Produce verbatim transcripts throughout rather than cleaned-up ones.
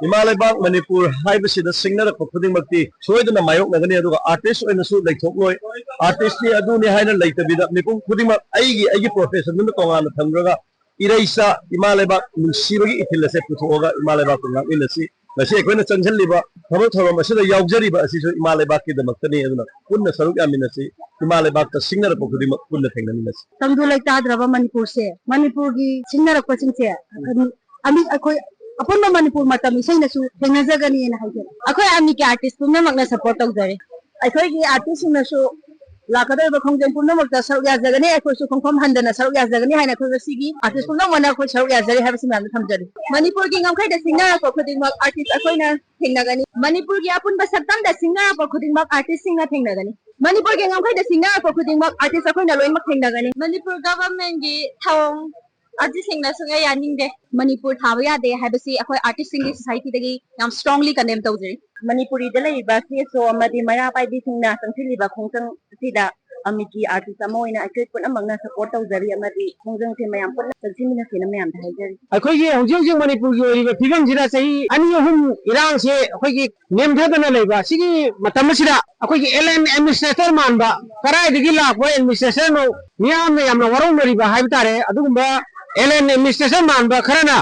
ꯏꯃꯥ ꯂꯩꯕꯥꯛ ꯃꯅꯤꯄꯨꯔ ꯍꯥꯏꯕꯁꯤꯗ ꯁꯤꯡꯅꯔꯛꯄ ꯈꯨꯗꯤꯡꯃꯛꯇꯤ ꯁꯣꯏꯗꯅ ꯃꯥꯌꯣꯛꯅꯒꯅꯤ, ꯑꯗꯨꯒ ꯑꯥꯔꯇꯤꯁ ꯑꯣꯏꯅꯁꯨ ꯂꯩꯊꯣꯛꯂꯣꯏ꯫ ꯑꯥꯔꯇꯤꯁꯅꯤ ꯑꯗꯨꯅꯤ ꯍꯥꯏꯅ ꯂꯩꯇꯕꯤꯗ, ꯃꯤꯄꯨꯝ ꯈꯨꯗꯤꯡꯃꯛ ꯑꯩꯒꯤ ꯑꯩꯒꯤ ꯄ꯭ꯔꯣꯐꯦꯁꯟꯗꯨꯅ ꯇꯣꯉꯥꯟꯅ ꯊꯝꯗ꯭ꯔꯒ, ꯏꯔꯩꯆꯥ ꯏꯃꯥ ꯂꯩꯕꯥꯛ ꯅꯨꯡꯁꯤꯕꯒꯤ ꯏꯊꯤꯜ ꯑꯁꯦ ꯄꯨꯊꯣꯛꯑꯒ ꯏꯃꯥ ꯂꯩꯕꯥꯛꯄꯨ ꯉꯥꯛꯃꯤꯟꯅꯁꯤ꯫ ꯉꯁꯤ ꯑꯩꯈꯣꯏꯅ ꯆꯪꯁꯤꯜꯂꯤꯕ ꯊꯕꯛ ꯊꯧꯔꯝ ꯑꯁꯤꯗ ꯌꯥꯎꯖꯔꯤꯕ ꯑꯁꯤꯁꯨ ꯏꯃꯥ ꯂꯩꯕꯥꯛꯀꯤꯗꯃꯛꯇꯅꯤ꯫ ꯑꯗꯨꯅ ꯄꯨꯟꯅ ꯁꯔꯨꯛ ꯌꯥꯃꯤꯟꯅꯁꯤ꯫ ꯏꯃꯥ ꯂꯩꯕꯥꯛꯇ ꯁꯤꯡꯅꯔꯛꯄ ꯈꯨꯗꯤꯡꯃꯛ ꯄꯨꯟꯅ ꯊꯦꯡꯅꯃꯤꯟꯅꯁꯤ꯫ ꯇꯪꯗꯨ ꯂꯩꯇꯥꯗ꯭ꯔꯕ ꯃꯅꯤꯄꯨꯔꯁꯦ, ꯃꯅꯤꯄꯨꯔꯒꯤ ꯁꯤꯡꯅꯔꯛꯄꯁꯤꯡꯁꯦ, ꯑꯃꯤ-, ꯑꯩꯈꯣꯏ ꯑꯄꯨꯟꯕ ꯃꯅꯤꯄꯨꯔ ꯃꯇꯝ ꯏꯁꯩꯅꯁꯨ ꯊꯦꯡꯅꯖꯒꯅꯤꯅ ꯍꯥꯏꯖꯔꯤ꯫ ꯑꯩꯈꯣꯏ ꯑꯥꯔꯃꯤꯒꯤ ꯑꯥꯔꯇꯤꯁ ꯄꯨꯝꯅꯃꯛꯅ ꯁꯄꯣꯔꯠ ꯇꯧꯖꯔꯤ꯫ ꯑꯩꯈꯣꯏꯒꯤ ꯑꯥꯔꯇꯤꯁꯁꯤꯡꯅꯁꯨ ꯂꯥꯛꯀꯗꯧꯔꯤꯕ ꯈꯣꯡꯖꯪ ꯄꯨꯝꯅꯃꯛꯇ ꯁꯔꯨꯛ ꯌꯥꯖꯒꯅꯤ꯫ ꯑꯩꯈꯣꯏꯁꯨ ꯈꯣꯡꯐꯝ ꯍꯟꯗꯅ ꯁꯔꯨꯛ ꯌꯥꯖꯒꯅꯤ ꯍꯥꯏꯅ ꯑꯩꯈꯣꯏ ꯉꯁꯤꯒꯤ ꯑꯥꯔꯇꯤꯁ ꯄꯨꯝꯅꯃꯛꯅ ꯑꯩꯈꯣꯏ ꯁꯔꯨꯛ ꯌꯥꯖꯔꯤ ꯍꯥꯏꯕꯁꯤ ꯃꯌꯥꯝꯗ ꯊꯝꯖꯔꯤ꯫ ꯃꯅꯤꯄꯨꯔꯒꯤ ꯉꯝꯈꯩꯗ ꯁꯤꯡꯅꯔꯛꯄ ꯈꯨꯗꯤꯡꯃꯛ ꯑꯥꯔꯇꯤꯁ ꯑꯩꯈꯣꯏꯅ ꯊꯦꯡꯅꯒꯅꯤ꯫ ꯃꯅꯤꯄꯨꯔꯒꯤ ꯑꯄꯨꯟꯕ ꯁꯛꯇꯝꯗ ꯁꯤꯡꯅꯔꯛꯄ ꯈꯨꯗꯤꯡꯃꯛ ꯑꯥꯔꯇꯤꯁꯁꯤꯡꯅ ꯊꯦꯡꯅꯒꯅꯤ꯫ ꯃꯅꯤꯄꯨꯔꯒꯤ ꯉꯝꯈꯩꯗ ꯁꯤꯡꯅꯔꯛꯄ ꯈꯨꯗꯤꯡꯃꯛ ꯑꯥꯔꯇꯤꯁ ꯑꯩꯈꯣꯏꯅ ꯂꯣꯏꯅꯃꯛ ꯊꯦꯡꯅꯒꯅꯤ꯫ ꯃꯅꯤꯄꯨꯔ ꯒꯚꯔꯟꯃꯦꯟꯒꯤ ꯊꯧꯑꯣꯡ ꯑꯥꯔꯇꯤꯁꯁꯤꯡꯅ ꯁꯨꯡꯌꯥ ꯌꯥꯅꯤꯡꯗꯦ꯫ ꯃꯅꯤꯄꯨꯔ ꯊꯥꯕ ꯌꯥꯗꯦ ꯍꯥꯏꯕꯁꯤ ꯑꯩꯈꯣꯏ ꯑꯥꯔꯇꯤꯁꯁꯤꯡꯒꯤ ꯁꯣꯁꯥꯏꯇꯤꯗꯒꯤ ꯌꯥꯝ ꯁ꯭ꯇꯔꯣꯡꯂꯤ ꯀꯟꯗꯦꯝ ꯇꯧꯖꯔꯤ꯫ ꯃꯅꯤꯄꯨꯔꯤꯗ ꯂꯩꯔꯤꯕ ꯁꯤ ꯑꯦꯁ ꯑꯣ ꯑꯃꯗꯤ ꯃꯩꯔꯥ ꯄꯥꯏꯕꯤꯁꯤꯡꯅ ꯆꯪꯁꯤꯜꯂꯤꯕ ꯈꯣꯡꯖꯪ ꯑꯁꯤꯗ ꯑꯃꯤꯀꯤ ꯑꯥꯔꯇꯤꯁ ꯑꯃ ꯑꯣꯏꯅ ꯑꯩꯈꯣꯏ ꯄꯨꯝꯅꯃꯛꯅ ꯁꯄꯣꯔꯠ ꯇꯧꯖꯔꯤ ꯑꯃꯗꯤ ꯈꯣꯡꯖꯪꯁꯦ ꯃꯌꯥꯝ ꯄꯨꯟꯅ ꯆꯪꯁꯤꯟꯃꯤꯟꯅꯁꯦꯅ ꯃꯌꯥꯝꯗ ꯍꯥꯏꯖꯔꯤ꯫ ꯑꯩꯈꯣꯏꯒꯤ ꯍꯧꯖꯤꯛ ꯍꯧꯖꯤꯛ ꯃꯅꯤꯄꯨꯔꯒꯤ ꯑꯣꯏꯔꯤꯕ ꯐꯤꯕꯝꯁꯤꯗ ꯆꯍꯤ ꯑꯅꯤ ꯑꯍꯨꯝ ꯏꯔꯥꯡꯁꯦ ꯑꯩꯈꯣꯏꯒꯤ ꯅꯦꯝꯊꯗꯅ ꯂꯩꯕ ꯑꯁꯤꯒꯤ ꯃꯇꯝ ꯑꯁꯤꯗ ꯑꯩꯈꯣꯏꯒꯤ ꯑꯦꯜ ꯑꯦꯟ ꯑꯦꯗꯃꯤꯅꯤꯁꯇ꯭ꯔꯦꯇꯔ ꯃꯥꯟꯕ, ꯀꯗꯥꯏꯗꯒꯤ ꯂꯥꯛꯄ ꯑꯦꯗꯃꯤꯅꯤꯁꯇ꯭ꯔꯦꯇꯔꯅꯣ, ꯃꯤꯌꯥꯝꯅ ꯌꯥꯝꯅ ꯋꯥꯔꯧꯅꯔꯤꯕ ꯍꯥꯏꯕ ꯇꯥꯔꯦ꯫ ꯑꯗꯨꯒꯨꯝꯕ ꯑꯦꯜ ꯑꯦꯟ ꯑꯦꯗꯃꯤꯅꯤꯁꯇ꯭ꯔꯦꯇꯔ ꯃꯥꯟꯕ ꯈꯔꯅ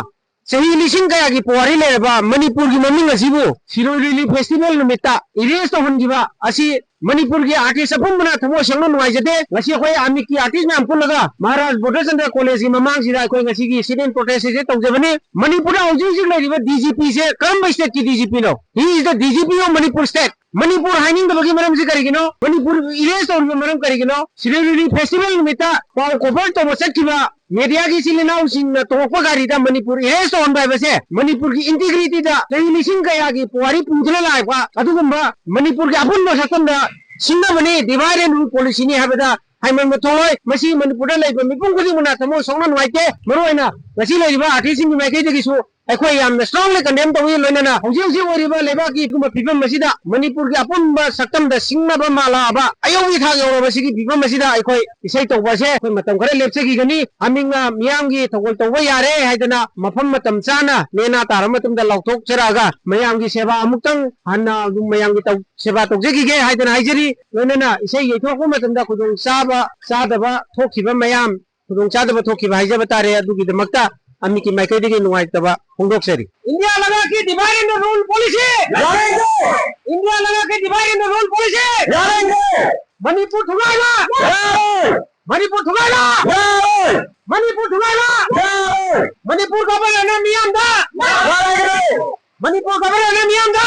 ꯆꯍꯤ ꯂꯤꯁꯤꯡ ꯀꯌꯥꯒꯤ ꯄꯨꯋꯥꯔꯤ ꯂꯩꯔꯕ ꯃꯅꯤꯄꯨꯔꯒꯤ ꯃꯃꯤꯡ ꯑꯁꯤꯕꯨ ꯁꯤꯔꯣꯏ ꯂꯤꯂꯤ ꯐꯦꯁꯇꯤꯚꯦꯜ ꯅꯨꯃꯤꯠꯇ ꯏꯔꯦꯖ ꯇꯧꯍꯟꯈꯤꯕ ꯑꯁꯤ ꯃꯅꯤꯄꯨꯔꯒꯤ ꯑꯥꯔꯇꯤꯁ ꯑꯄꯨꯝꯕꯅ ꯊꯃꯣꯏ ꯁꯦꯡꯅ ꯅꯨꯡꯉꯥꯏꯖꯗꯦ꯫ ꯉꯁꯤ ꯑꯩꯈꯣꯏ ꯑꯥꯔꯃꯤꯀꯤ ꯑꯥꯔꯇꯤꯁ ꯃꯌꯥꯝ ꯄꯨꯜꯂꯒ ꯃꯍꯥꯔꯥꯖ ꯕꯣꯙꯆꯟꯗ꯭ꯔ ꯀꯣꯂꯦꯖꯀꯤ ꯃꯃꯥꯡꯁꯤꯗ ꯑꯩꯈꯣꯏ ꯉꯁꯤꯒꯤ ꯁꯤꯠ ꯏꯟ ꯄ꯭ꯔꯣꯇꯦꯁ ꯑꯁꯤ ꯇꯧꯖꯕꯅꯤ꯫ ꯃꯅꯤꯄꯨꯔꯗ ꯍꯧꯖꯤꯛ ꯍꯧꯖꯤꯛ ꯂꯩꯔꯤꯕ ꯗꯤ ꯖꯤ ꯄꯤꯁꯦ ꯀꯔꯝꯕ ꯁ꯭ꯇꯦꯠꯀꯤ ꯗꯤ ꯖꯤ ꯄꯤꯅꯣ? He is the D G P of Manipur state. Manipur ꯍꯥꯏꯅꯤꯡꯗꯕꯒꯤ ꯃꯔꯝꯁꯤ ꯀꯔꯤꯒꯤꯅꯣ? ꯃꯅꯤꯄꯨꯔ ꯏꯔꯦꯖ ꯇꯧꯔꯤꯕ ꯃꯔꯝ ꯀꯔꯤꯒꯤꯅꯣ? ꯁꯤꯔꯣꯏ ꯂꯤꯂꯤ ꯐꯦꯁꯇꯤꯚꯦꯜ ꯅꯨꯃꯤꯠꯇ ꯄꯥꯎ ꯀꯣꯚꯔ ꯇꯧꯕ ꯆꯠꯈꯤꯕ ꯃꯦꯗꯤꯌꯥꯒꯤ ꯏꯆꯤꯜ ꯏꯅꯥꯎꯁꯤꯡꯅ ꯇꯣꯡꯉꯛꯄ ꯒꯥꯔꯤꯗ ꯃꯅꯤꯄꯨꯔ ꯏꯔꯦꯖ ꯇꯧꯍꯟꯕ ꯍꯥꯏꯕꯁꯦ ꯃꯅꯤꯄꯨꯔꯒꯤ ꯏꯟꯇꯤꯒ꯭ꯔꯤꯇꯤꯗ ꯆꯍꯤ ꯂꯤꯁꯤꯡ ꯀꯌꯥꯒꯤ ꯄꯨꯋꯥꯔꯤ ꯄꯨꯗꯨꯅ ꯂꯥꯛꯄ ꯑꯗꯨꯒꯨꯝꯕ ꯃꯅꯤꯄꯨꯔꯒꯤ ꯑꯄꯨꯟꯕ ꯁꯛꯇꯝꯗ ꯁꯤꯡꯅꯕꯅꯤ, divide and rule policyꯅꯤ ꯍꯥꯏꯕꯗ ꯍꯥꯏꯃꯟꯕ ꯊꯣꯛꯂꯣꯏ꯫ ꯃꯁꯤ ꯃꯅꯤꯄꯨꯔꯗ ꯂꯩꯕ ꯃꯤꯄꯨꯝ ꯈꯨꯗꯤꯡꯃꯛꯅ ꯊꯃꯣꯏ ꯁꯣꯛꯅ ꯅꯨꯡꯉꯥꯏꯇꯦ꯫ ꯃꯔꯨꯑꯣꯏꯅ ꯉꯁꯤ ꯂꯩꯔꯤꯕ ꯑꯥꯔꯇꯤꯁꯁꯤꯡꯒꯤ ꯃꯥꯏꯀꯩꯗꯒꯤꯁꯨ ꯑꯩꯈꯣꯏ ꯌꯥꯝꯅ strongly condemn ꯇꯧꯏ꯫ ꯂꯣꯏꯅꯅ ꯍꯧꯖꯤꯛ ꯍꯧꯖꯤꯛ ꯑꯣꯏꯔꯤꯕ ꯂꯩꯕꯥꯛꯀꯤ ꯑꯗꯨꯒꯨꯝꯕ ꯐꯤꯕꯝ ꯑꯁꯤꯗ ꯃꯅꯤꯄꯨꯔꯒꯤ ꯑꯄꯨꯟꯕ ꯁꯛꯇꯝꯗ ꯁꯤꯡꯅꯕ ꯃꯥꯜꯂꯛꯑꯕ ꯑꯌꯧꯕꯒꯤ ꯊꯥꯛ ꯌꯧꯔꯕ ꯁꯤꯒꯤ ꯐꯤꯕꯝ ꯑꯁꯤꯗ ꯑꯩꯈꯣꯏ ꯏꯁꯩ ꯇꯧꯕ ꯑꯁꯦ ꯑꯩꯈꯣꯏ ꯃꯇꯝ ꯈꯔ ꯂꯦꯞꯆꯈꯤꯒꯅꯤ꯫ ꯑꯃꯤꯡꯅ ꯃꯤꯌꯥꯝꯒꯤ ꯊꯧꯒꯜ ꯇꯧꯕ ꯌꯥꯔꯦ ꯍꯥꯏꯗꯅ ꯃꯐꯝ ꯃꯇꯝ ꯆꯥꯅ ꯅꯦꯅꯥ ꯇꯥꯔꯕ ꯃꯇꯝꯗ ꯂꯥꯎꯊꯣꯛꯆꯔꯛꯑꯒ ꯃꯌꯥꯝꯒꯤ ꯁꯦꯕꯥ ꯑꯃꯨꯛꯇꯪ ꯍꯟꯅ ꯑꯗꯨꯝ ꯃꯌꯥꯝꯒꯤ ꯇꯧ-, ꯁꯦꯕꯥ ꯇꯧꯖꯈꯤꯒꯦ ꯍꯥꯏꯗꯅ ꯍꯥꯏꯖꯔꯤ꯫ ꯂꯣꯏꯅꯅ ꯏꯁꯩ ꯌꯩꯊꯣꯛꯄ ꯃꯇꯝꯗ ꯈꯨꯗꯣꯡ ꯆꯥꯕ ꯆꯥꯗꯕ ꯊꯣꯛꯈꯤꯕ ꯃꯌꯥꯝ ꯈꯨꯗꯣꯡ ꯆꯥꯗꯕ ꯊꯣꯛꯈꯤꯕ ꯍꯥꯏꯖꯕ ꯇꯥꯔꯦ꯫ ꯑꯗꯨꯒꯤꯗꯃꯛꯇ ꯑꯃꯤꯠꯀꯤ ꯃꯥꯏꯀꯩꯗꯒꯤ ꯅꯨꯡꯉꯥꯏꯇꯕ ꯐꯣꯡꯗꯣꯛꯆꯔꯤ꯫ ꯏꯟꯗꯤꯌꯥ ꯂꯩꯉꯥꯛꯀꯤ divide and rule policy! ꯌꯥꯔꯣꯏꯗꯣ! ꯏꯟꯗꯤꯌꯥ ꯂꯩꯉꯥꯛꯀꯤ divide and rule policy! ꯌꯥꯔꯣꯏꯗꯣ! ꯃꯅꯤꯄꯨꯔ ꯊꯨꯒꯥꯏꯕ! ꯌꯥꯔꯣꯏ! ꯃꯅꯤꯄꯨꯔ ꯊꯨꯒꯥꯏꯕ! ꯌꯥꯔꯣꯏ! ꯃꯅꯤꯄꯨꯔ ꯊꯨꯒꯥꯏꯕ! ꯌꯥꯔꯣꯏ! ꯃꯅꯤꯄꯨꯔ governorꯅ ꯃꯤꯌꯥꯝꯗ! ꯌꯥꯔꯣꯏ! ꯃꯅꯤꯄꯨꯔ governorꯅ ꯃꯤꯌꯥꯝꯗ!